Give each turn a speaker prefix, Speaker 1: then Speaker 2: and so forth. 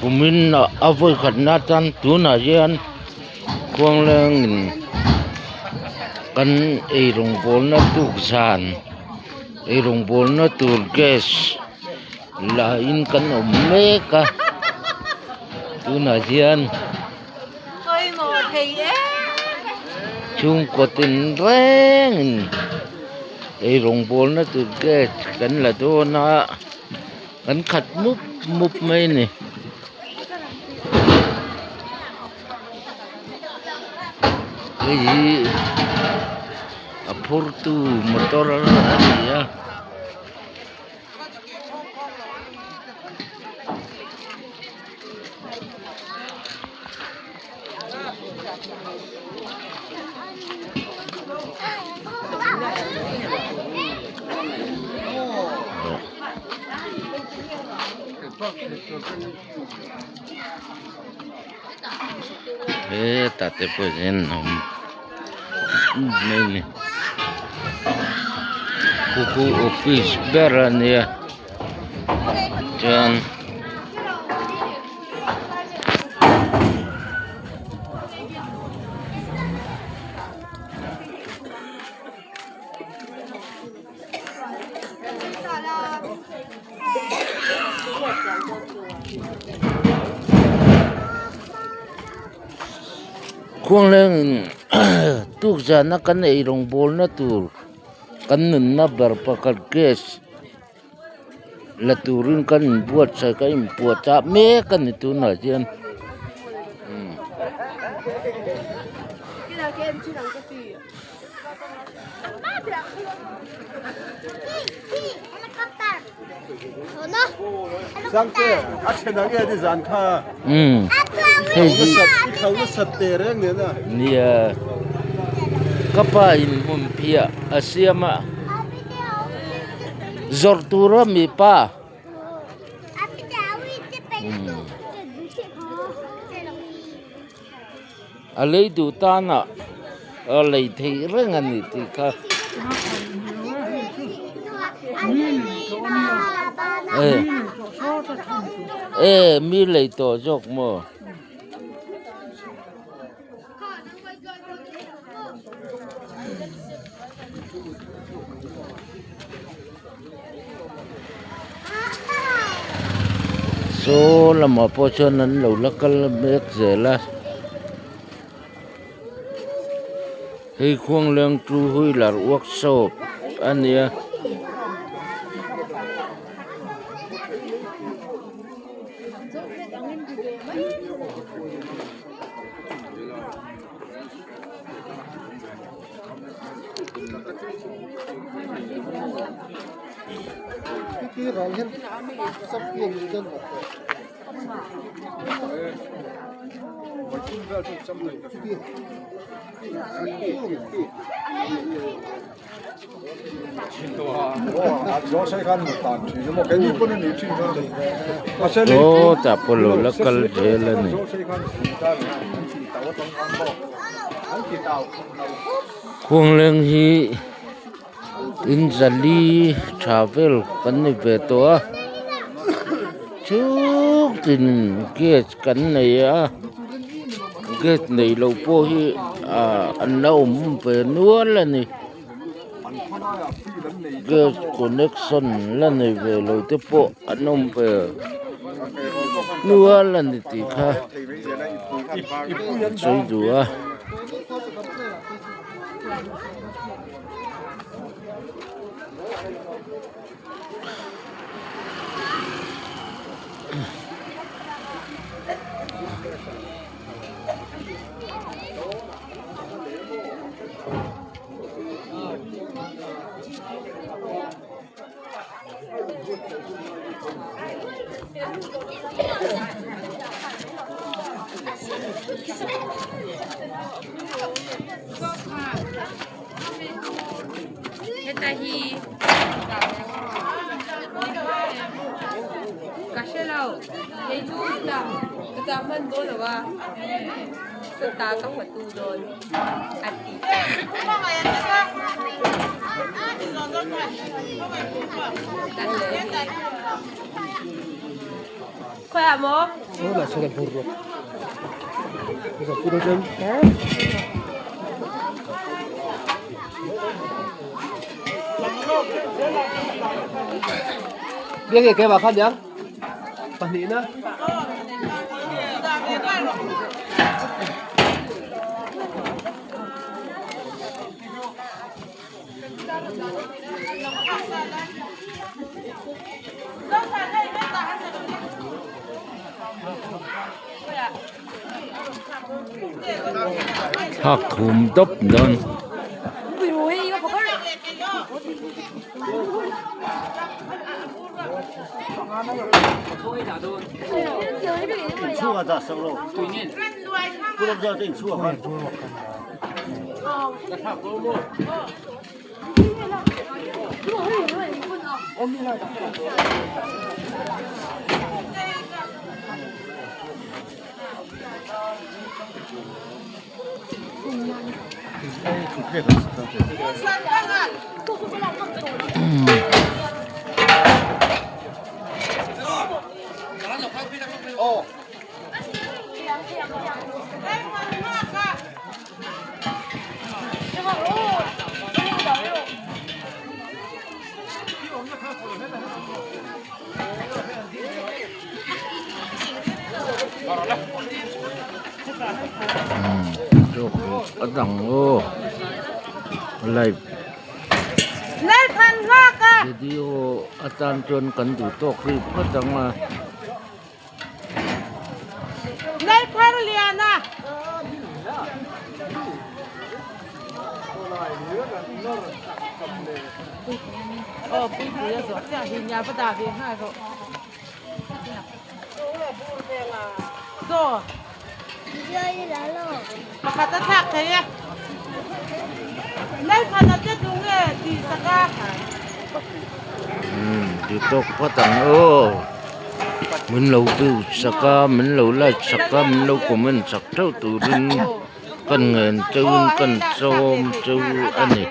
Speaker 1: Kumin a vawi khatna atan tunah hian khuanglengin kan eirawngbawlna tukzan eirawngbawlna tur gas la in kan awm mek a tunah hian chhungkaw tinrengin eirawngbawlna tur gas kan la dawn a. Kan khat mup mup mai a ni. Hei hi a phurtu motor a ni a. Hetah te pawh hian a awm mai a ni khu khu office ber a nia chuan. Khuanglengin tukzana kan ei rawngbawlna tur kan nunna ber pakhat gas la turin kan inbuatsaih kan inpuahchah mek a ni tunah hian. Nia ka pa in hmun phiah a siam a zawrh tur a mi pa. A lei duh tanah a lei theih reng a ni tih kha e mi lei tawh zawk maw. Saw lamah pawh chuan an lo la kal mek zel a hei khuangleng two wheeler workshop a nia. Sawtah pawh lo la kal zel a ni. Khuangleng hi in zali tha vel kan ni ve tawh a chhungtin gas kan nei a gas nei lo pawh hi ah an la awm ve nual a ni gas connection la nei ve lo te pawh an awm ve nual a ni tih kha sawi duh a.
Speaker 2: Heta hi ka hre lo kei chu chutah ka chah hman dawn lo a chutah ka fatu dawn a ti.
Speaker 1: Thak thum dawp dawn. A dang aw live video atan chuan kan duh tawk ri phawt ang a. Umm duh tawk phawt ang aw min lo view sak a min lo like sak a min lo comment sak theuh turin kan ngen cheuhin kan sawm cheu a ni.